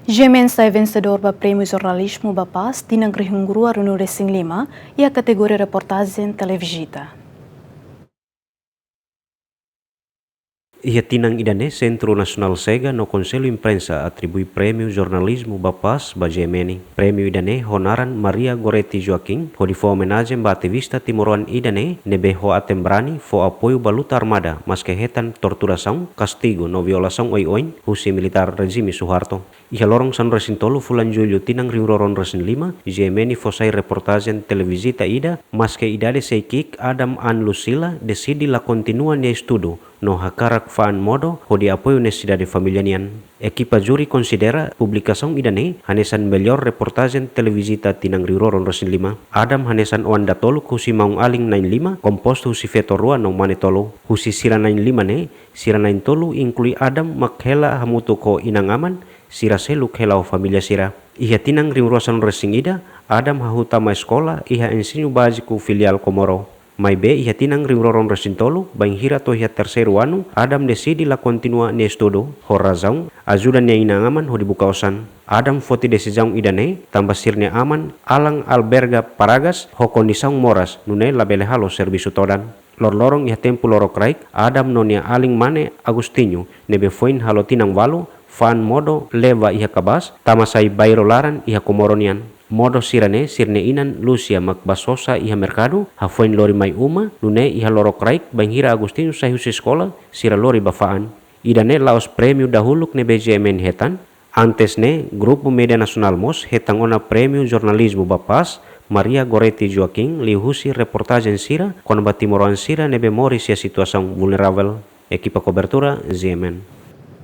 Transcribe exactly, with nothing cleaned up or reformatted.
G M N sai vensedór ba Prémiu Jornalizmu ba Pás tinan rihun rua ruanulu-resin-lima iha kategoria reportajen televizita. Iha tinan ida-ne'e Sentru Nasionál Chega no Konsellu Imprensa atribui Prémiu Jornalizmu ba Pás ba G M N. Prémiu ida-ne'e ho naran Maria Goretti Joaquim, hodi fó omenajen ba ativista timoroan ida-ne'e ne'ebé ho aten brani fó apoiu ba luta armada maske hetan torturasaun, kastigu no violasaun oioin husi militár rejime Suharto. Iha loron sanulu-resin-tolu fulan Jullu tinan rihun rua ruanulu-resin-lima, G M N fó sai reportajen televizita ida, maske idade sei ki'ik, Adam An Lucila deside la kontinua nia estudu no hakarak fa'an modo hodi apoiu nesesidade família nian. Ekipa júri konsidera publikasaun ida-ne'e hanesan mellór reportajen televizita tinan rihun rua ruanulu-resin-lima. Adam hanesan oan datoluk husi maun-alin na'in-lima, kompostu husi feto rua no mane tolu. Husi sira na'in-lima ne'e, sira na'in-tolu, inklui Adam, mak hela hamutuk ho inan-aman, sira seluk hela ho família sira. Iha tinan rihun rua sanulu-resin-ida, Adam hahú tama eskola iha Ensinu Báziku Filiál Komoro. Maibé iha tinan rihun rua ruanulu-resin-tolu, bainhira to'o iha terseiru anu, Adam deside la kontinua nia estudu, ho razaun ajuda nia inan-aman hodi buka osan. Adam foti desizaun ida-ne'e tanba sira-nia aman, Alan Alberga Paragas, ho kondisaun moras, nune'e labele halo servisu todan. Loroloron iha tempu lorokraik, Adam no nia alin mane Agostinho, ne'ebé foin halo tinan ualu, fa'an modo leva iha kabaas, tama sai bairru laran iha Komoro nian. Modo sira-ne'e, sira-nia inan Lúcia mak bá sosa iha merkadu, hafoin lori mai uma, nune'e iha lorokraik, bainhira Agostinho sai husi eskola, sira lori bá fa'an. Ida-ne'e la'ós prémiu dahuluk ne'ebé G M N hetan, antes ne'e, grupu média nasionál mós hetan ona Prémiu Jornalizmu ba Pás, Maria Goretti Joaquim, liuhusi reportajen sira kona-ba timoroan sira ne'ebé moris iha situasaun vulneravel. Ekipa kobertura, G M N.